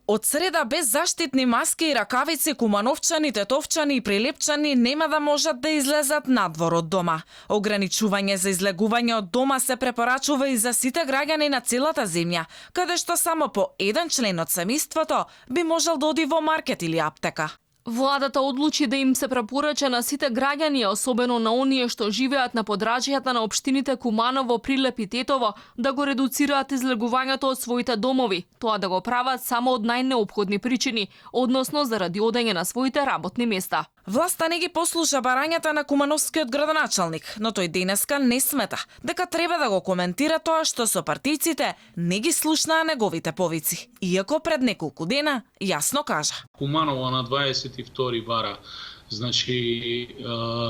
Од среда без заштитни маски и ракавици кумановчани, тетовчани и прилепчани нема да можат да излезат надвор од дома. Ограничување за излегување од дома се препорачува и за сите граѓани на целата земја, каде што само по еден член од семејството би можел да оди во маркет или аптека. Владата одлучи да им се препорача на сите граѓани, особено на оние што живеат на подрачјата на општините Куманово, Прилеп и Тетово, да го редуцираат излегувањето од своите домови, тоа да го прават само од најнеопходни причини, односно заради одење на своите работни места. Власта не ги послуша барањата на кумановскиот градоначалник, но тој денеска не смета дека треба да го коментира тоа што со партијците не ги слушнаа неговите повици, иако пред неколку дена јасно кажа. Куманово на 22 бара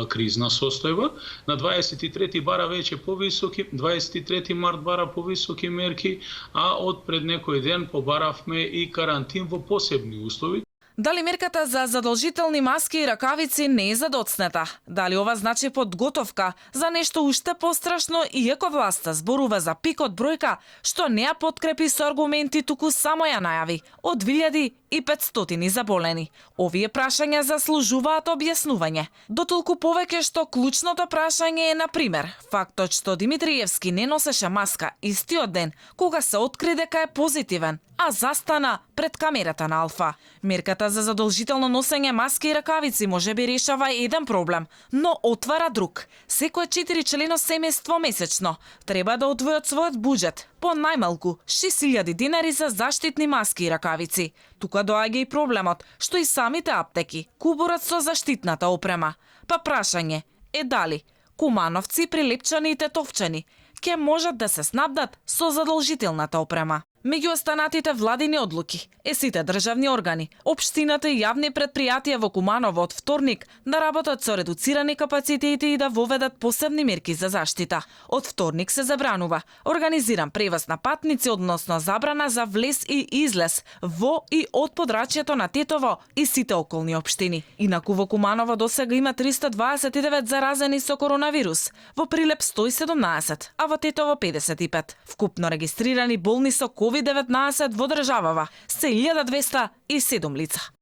кризна состојба, на 23 бара веќе повисоки, 23 март бара повисоки мерки, а од пред некој ден побаравме и карантин во посебни услови. Дали мерката за задолжителни маски и ракавици не е задоцнета? Дали ова значи подготовка за нешто уште пострашно, иако власта зборува за пик од бројка, што не ја подкрепи со аргументи, туку само ја најави од 2500 заболени? Овие прашања заслужуваат објаснување. Дотолку повеќе што клучното прашање е, на пример, фактот што Димитриевски не носеше маска истиот ден кога се откри дека е позитивен, а застана пред камерата на Алфа. Мерката за задолжително носење маски и ракавици може би решава еден проблем, но отвара друг. Секое 4 члено семејство месечно треба да одвојат својот буџет по најмалку 6000 динари за заштитни маски и ракавици. Тука доаѓа и проблемот што и самите аптеки кубурат со заштитната опрема. Па прашање е дали кумановци, прилепчани и тетовчани ќе можат да се снабдат со задолжителната опрема. Меѓу останатите владини одлуки е сите државни органи, општината и јавни предпријатија во Куманово од вторник да работат со редуцирани капацитети и да воведат посебни мерки за заштита. Од вторник се забранува организиран превоз на патници, односно забрана за влез и излез во и од подрачјето на Тетово и сите околни општини. Инаку во Куманово досега има 329 заразени со коронавирус, во Прилеп 117, а во Тетово 55. Вкупно регистрирани болни со COVID-19 во државава се 1207 лица.